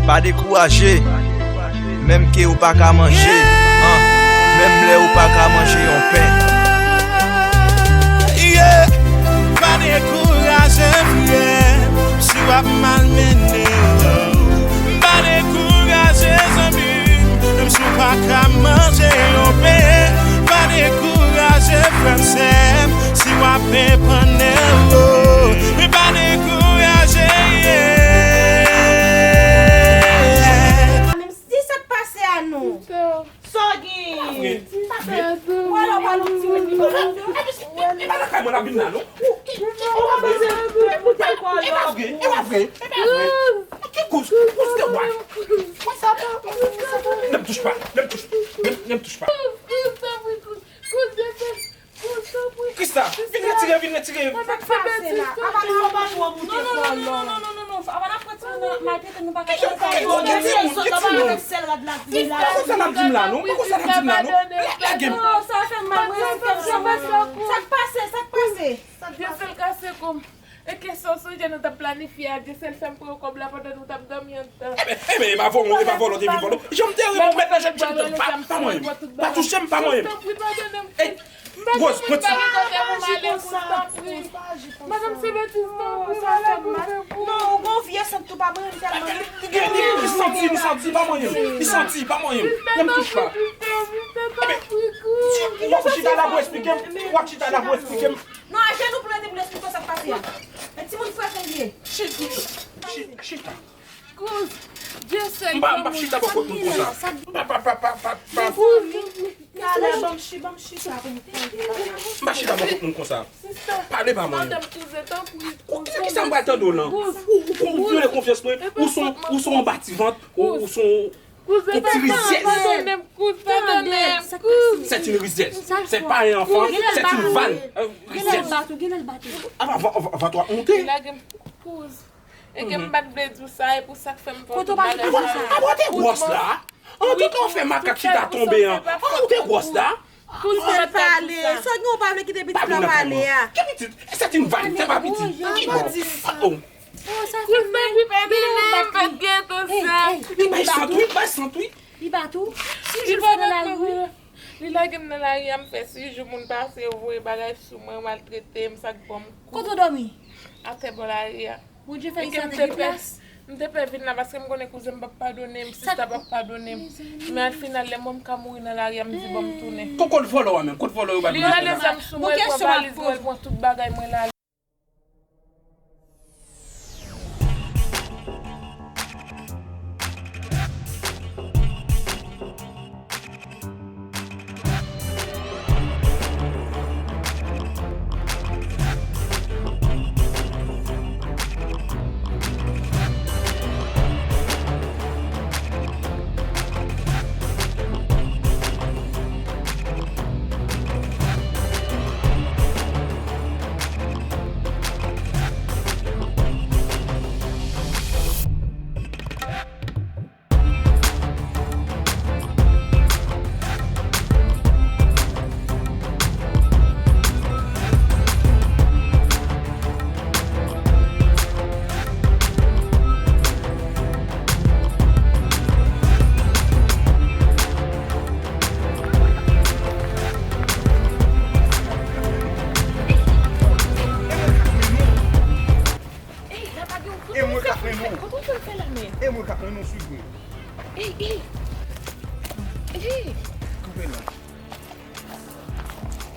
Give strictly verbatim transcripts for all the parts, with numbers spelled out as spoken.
Pa dekouraje, menm ke ou pa ka manje, an, menm lè ou pa ka manje yon pen. Yeah. Pa dekouraje, frè m, si w ap malmennen. Pa dekouraje, zanmi m, menm si w pa ka manje yon pen. Pa dekouraje, frè m, sè m, si w ap epannen. Pa dekouraje, yeah. Menm si sa k pase a nou. Sa w gen? Sa w gen? Ou alò pale yon ti moun. E pa lakay mwen l ap vin la non. Ou pa bezwen pou tèt kò E pa vre, e pa vre, e pa vre. Ki kouz, kouz de wa. Mwen sa pa, mwen sa pa. Ne me touche pas, ne me touche, ne, ne me touche pas. Krista, vin retire, vin retire. Sa k pase la? Apa nou pa twò moute kò non? Non, non, non, non, non, non. Apa n ap pran timoun nan maltrete nou pa ka fè sa. Ki timoun, ki timoun? Pa konn sa n ap di m la non, pa konn sa n ap di m la non. Lage m. Non, sa fè m mal, mwen, sa fè m mal. Sa k pase, sa k pase? Dyesèl kase kou m. E kesyon sou jan nou t ap planifye a, Dyesèl fè m pran kòb la pandan nou t ap dòmi anndan. Ebyen, ebyen, e pa vòlò, e pa vòlò te vin vòlò. Jan m te remèt nan jan m te pa, pa manyen m. Pa touche m, pa manyen m. Ey, Rose, pran ti. Madanm se betiz tanpri, pa la pou fè pou. Non, ou gon vye sant tou pa manyen m tèlman. Li santi, li santi, pa manyen m. Li santi, pa manyen m. Ne me touche pas. Ebyen, w ap chita la pou esplike m. W ap chita la pou esplike m. Non, ajenou pou l rete pou l esplike w sa k pase a. Men timoun frèt li ye. Chita, chita. Kouz, Dyesèl. M pa, m p ap chita bò kot moun konsa. M pa, pa, pa, pa, pa, pa. Talè, ban m chi, ban m chita pou m tande bagay. M pa chita bò kot moun konsa. Pale pa mwen. Madanm kouzen, tanpri. Kisa m pral tande w lan? Ou, ou, ou vyole konfyans mwen. Ou son, ou son anbativant. Ou, ou son Kouzen, ti rizyèz. Padone m, kouz, padone m, kouz. C'est une rizyèz. C'est pas un enfant. C'est une vanne. Euh, Genlè l rizyèz. bat ou, genlè l bat ou. Avan, avan, avan twò monte. Lage m, kouz. E ke m pa t vle di w sa, e pou sa k fè m fè Kote w pale konsa? Avan te gwòs la. An tou tan w fè makak chita tonbe an. Avan w te gwòs la. Kouz, Kouz pale. Sa gen ou pa vle kite pitit la pale a? Ki pitit? C'est une vanne. C'est pas petit. Ki bon? Oh. Oh, sa fè mal. Kouz, tanpri, padone m, m pa t gen tan sa. Li bay sant wi, bay sant wi. Li bat ou? Li pa nan lari. Li lage m nan lari a, m fè sis jou moun pase, yo voye bagay sou mwen, yo maltrete m, sa k ban m kou. Kote w dòmi? Atè bò lari a. Bondye fè E ke m li te sante pè, plas. M te pè vin la paske m konnen kouzen m p ap padone m, sista p ap padone m. Men al final lè mwen m ka mouri nan lari a, m di ban m tounen. Kot, kot vòlò a menm? Kot vòlò yo bat Li mwen? rale zam sou mwen, pran valiz mwen, l pran tout bagay mwen la. E mwen k ap mennen w. Kote w fè l fè la men? E mwen k ap mennen w, swiv mwen. Ey, ey! Ey! Kanpe la.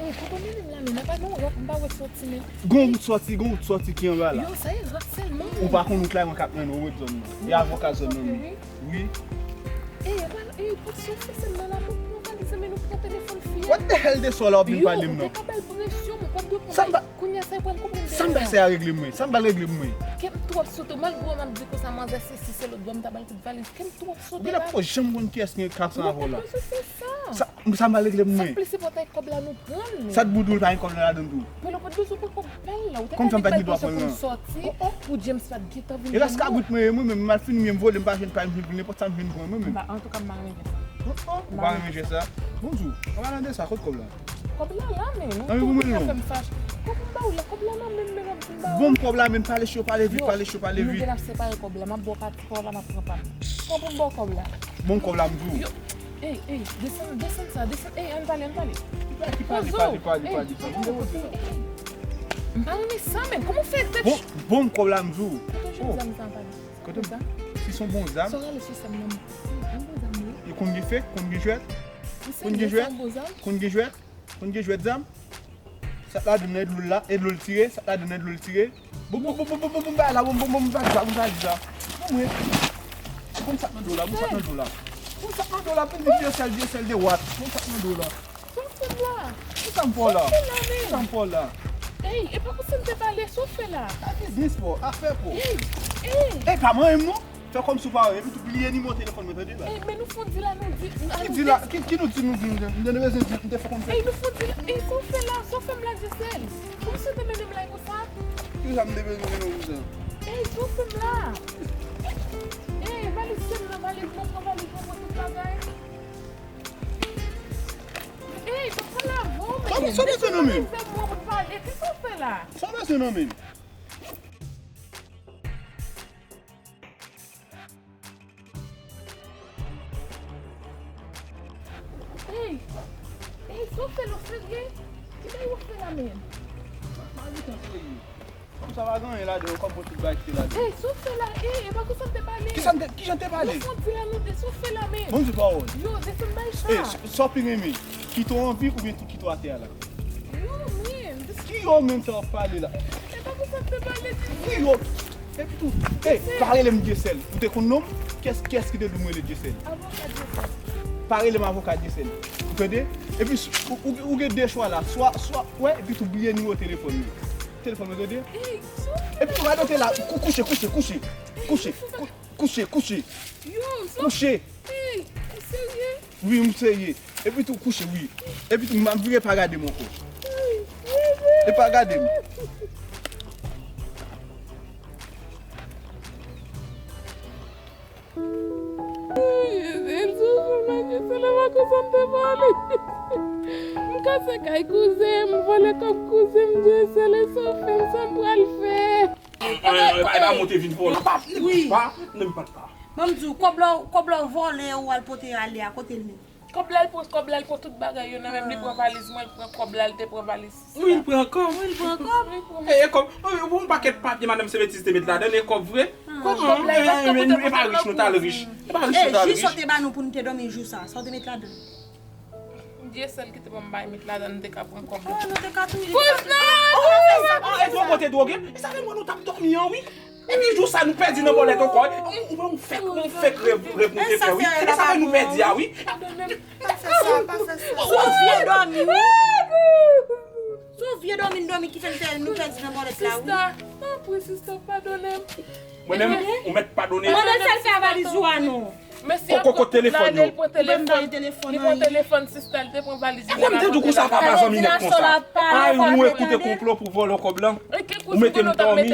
Ey, kote w mennen m la men? Nan pa gen yon wòt, m pa wè sòti men. Gon wout sòti, gon wout sòti ki anba la. Yo, sa e rap sèlman. Ou pa konn wout la, mwen k ap mennen w, ou wè zòn nan. E avoka zòn nan menm. Wi. Ey, e pa, ey, pati sou fè sèlman la, nou pran valiz, men nou pran telefòn fi a. What the hell de sò la w ap vin pale m Yo, nan? ou te ka ba l presyon, mwen pa t dwe pran Sa m ba- Kounye a sa e pral konprann. Sa m pase a regle mwen. Sa m pral regle pou mwen. Kè m twòp sou tou, malgre w ap di konsa manzè se si se lòt bò, m ta ba l tout valiz. Kè m twòp sou tou. Ou genlè poko janm konn kiyès ki gen kat san avè w la. Mwen pa bezwen fè sa. Sa, sa m pral regle pou Sa mwen. k plis enpòtan e kòb la nou pran l. Sa t boudou l pa gen kòb la ladann tou. Men ou pa t bezwen pran kòb bal la. Ou te Kòm ka fè m pa vin t gen bay dwa pran presyon pou l m lan. sòti pou James pa t gentan vin. E rès kabrit mwen ye mwen menm, m al fini m vole, m pa jwenn pa m vin nenpòt sa m vin pran mwen menm. Ba, antouka m pa renmen sa. Ou pa renmen jan sa? Bonjou. An palan de sa, kot kòb la? Kòb la la men. An, men pou mwen non. Fè m fache. Kòb m ba ou la, kòb la nan men m, men m ap ba ou. Bon, kòb la, men pale cho, pale vit, pale cho, pale vit. Yo, nou gen ap separe kòb la, m ap ba w pa, pa w la, m ap pran pa m. Pran pou m ba w kòb la. Bon, kòb la, m di w. Yo, ey, ey, desann, desann sa, desann, ey, ann pale, ann pale. Pale, pale, pale, pale, pale. Ey, ey, ey, m pa renmen sa, men kòman w fè tèt. Bon, bon, kòb la, m di w. Kote w jwenn zam sa, ann pale? Kote sa? Si se yon bon zam. Sa w rale sou sa m nan? Yon bon zam, wi. Li konn gen fek, konn gen jwèt. Konn gen jwèt, konn gen jwèt, konn gen jwèt zam. Sa t ladann nan, e dlo l la, e dlo l tire, sa t ladann nan, e dlo l tire. Bon, bon, bon, bon, bon, bon, bon, bagay la, bon, bon, bon, bon, bagay la, bon, bagay la. Bon, mwen. Bon, sa t nan do la, bon, sa t nan do la. Bon, sa t nan do la, pou m di Dyesèl, Dyesèl de wat. Bon, sa t nan do la. Sa w fè m la? Ki sa m fè w la? Sa w fè m la, men? Ki sa m fè w la? Ey, e pa konsa m te pale, sa w fè la? A biznis pou, afè pou. Ey, ey. Ey, pa manyen m non. Fè kòmsi w pa wè, epi tou bliye nimewo telefòn mwen, tande, baz. Ey, men nou fon di la, nou di, ki di la, ki, ki nou di nou di, m te, m te bezwen di, m te fè kòmsi. Ey, nou fon di la, ey, sa w fè la, sa w fè m la, Dyesèl? Kòmsi w te mennen m la konsa? Ki sa m te bezwen mennen w konsa? Ey, sa w fè m la? Ey, valiz se m nan, valiz mwen, pran valiz mwen, pran tout bagay. Ey, pa pale avè w, men. Sa w bezwen nan men m? Sa w bezwen nan men m? Ey, ey, sa w fè la, w serye? Ki bagay w ap fè la menm? Pa, pa gentan serye. Kòm sa pa gen anyen ladan, kòm pou tout bagay ki te ladan. Ey, sa w fè la? Ey, e pa konsa m te pale. Kisa m te, kijan m te pale? Nou fon di la, nou de, sa w fè la menm? Bon, di pawòl. Yo, desann bay sa. Ey, s-, sa w pi renmen? Kite w anvi oubyen tou kite w atè a la? Yo, menm. Ki yo menm sa w ap pale la? E pa konsa m te pale, Dyesèl. Ki yo? Epi tou, ey, pa rele m Dyesèl. Ou te konn non m? Kiyès, kiyès ki te di w m rele Dyesèl? Avoka Dyesèl. Pa rele m avoka Dyesèl. Ou tande? Epi s-, ou, ou, ou gen de chwa la. Swa, swa, wè, epi tou bliye nimewo telefòn mwen. Telefòn mwen, tande? Ey, sa w fè la? Epi tou radote la. Kou-, kouche, kouche, kouche. Kouche, kou-, kouche, kouche. Yo, sa w fè? Kouche. Ey, ou serye? Wi, m serye. Epi tou kouche, wi. Epi tou, m ap vire pa gade m ankò. E pa gade m. Ey, Dyesèl, m kase kay kouzen m, m vòlè kòb kouzen m, Dyesèl, e sa w fè m, sa m pral fè? E pa, e pa monte vin vòlè. Pa, pa, non, pa, pa. Ban m di w, kòb la, kòb la w vòlè, ou al pote ale a, kote l ye? Kòb la, l pran, kòb la, l pran tout bagay yo nan men m, li pran valiz mwen, l pran kòb la, l te pran valiz sista. Wi, l pran kòb. Wi, l pran kòb. Li pran. E, e kòb, e, e, yon pakèt papye madanm Semetis te met ladan, e kòb vre? Kòb la, e pa rich nou t al rich. E pa rich nou t al rich. E, jis sa w te ba nou pou nou te dòmi jou sa, sa w te met ladan? Dyesèl ki te ban m bay met ladan, nou te ka pran kòb la. Oh, nou te ka touye. Kouzna! Oh, e dwoge, e dwoge. E sa fè mwen nou t ap dòmi an, wi. Epi jou sa nou pèdi nan bòlèt ankò, wi. Ou, ou, ou fèk, ou fèk rèv, rèv nou te fè, wi. E sa fè nou pèdi a, wi. Padone m. Pa fè sa, pa fè sa. Sou vye dòmi, wi. Sou vye dòmi n dòmi ki fè n fè nou pèdi nan bòlèt la, wi. Sista, tanpri, sista, padone m. Mwen menm, ou mèt padone m. Mande l sa l fè a valiz ou a non. Mesye ap kote telefòn yo. Li pran telefòn, li pran telefòn sista, li te pran valiz li. E mwen m te di w konsa papa zanmi nèg konsa. Ay, ou ekoute konplo pou vòlò kòb lan. Ou mete m dòmi.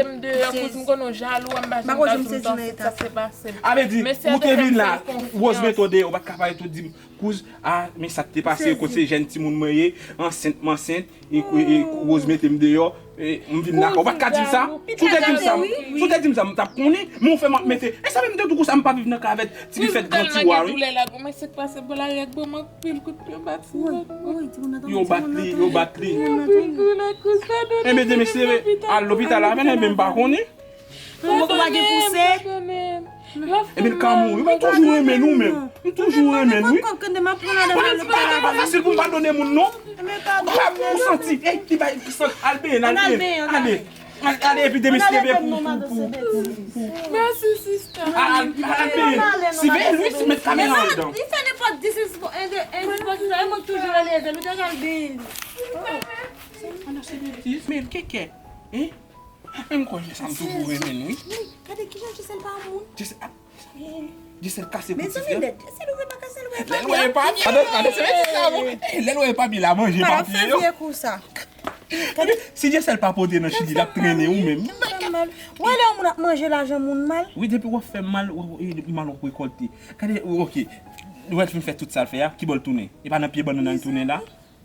Kouz m konnen w jalou, an m pa janm ka di w sa se pase m. A vle di, ou te vin la, Rose mete w deyò, ou pa t ka pale tou di m, kouz, a, men sa k te pase, kote se jèn timoun mwen ye, ansent m ansent, E, e, e, Rose mete m deyò, e, m vin lakay ou. Ou pa t ka di m sa? Si w te di m sa, si w te di m sa, m t ap konnen. Men ou fè m ap mete. E sa menm te di w konsa, m pa viv nan kay avèk ti pifèt gran tiwa, wi. Yo bat li, yo bat li. E mete mesye al lopital la, men, men m pa konnen. Pou mwen pa gen pouse. Ebyen, kanmou, wi, mwen toujou renmen nou menm. M toujou renmen nou, wi. Pa, pa, pa fasil pou m padone moun, non. Ou santi, ey, li bay san, al benyen, al benyen, ale. Al, ale, epi demen se leve pou, pou, pou, pou. Mèsi, sista. Al, al, al benyen. Siveye l, wi, si met kamera anndan. Li fè nenpòt dis, e mwen toujou rele l, ou deja al benyen li. Men, kèkè, hein? Men m konnen sa m toujou renmen l, wi. Wi, gade kijan Gisèle pa moun. Gisèle, ah, Gisèle kase kout siflè. Mezanmi, lè Gisèle ouvè pa kase l, wè pa byen. Lè l wè pa byen. Gade, gade, se sa, bon. Eh, lè l wè pa byen, l a manje papye yo. Pa fè vye kou sa. Gade, si Gisèle pa pote nan Chili, l ap trennen ou menm. Wè lè yon moun ap manje lajan moun mal. Wi, depi w ap fè mal, ou, ou, e, mal w ap rekòlte. Gade, ok. Lè l fin fè tout sa l fè a, ki bò l tounen? E pa nan pye bannann nan l tounen la?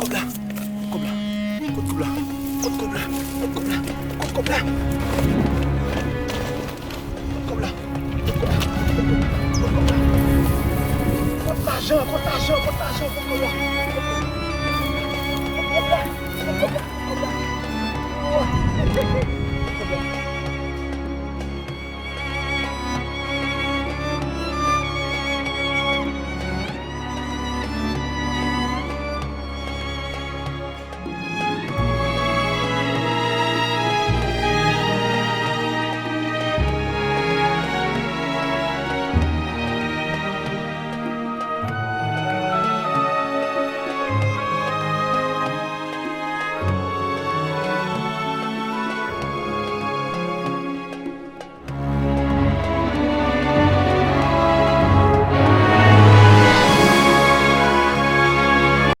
kòb la. Kot kòb la? Kot kòb la? Kot kòb la? Kot kòb la? Kot kòb la? Kot kòb la? Kot lajan, kot lajan, kot lajan, kot kòb la? Kot kòb la? Kot kòb la? Kot kòb la?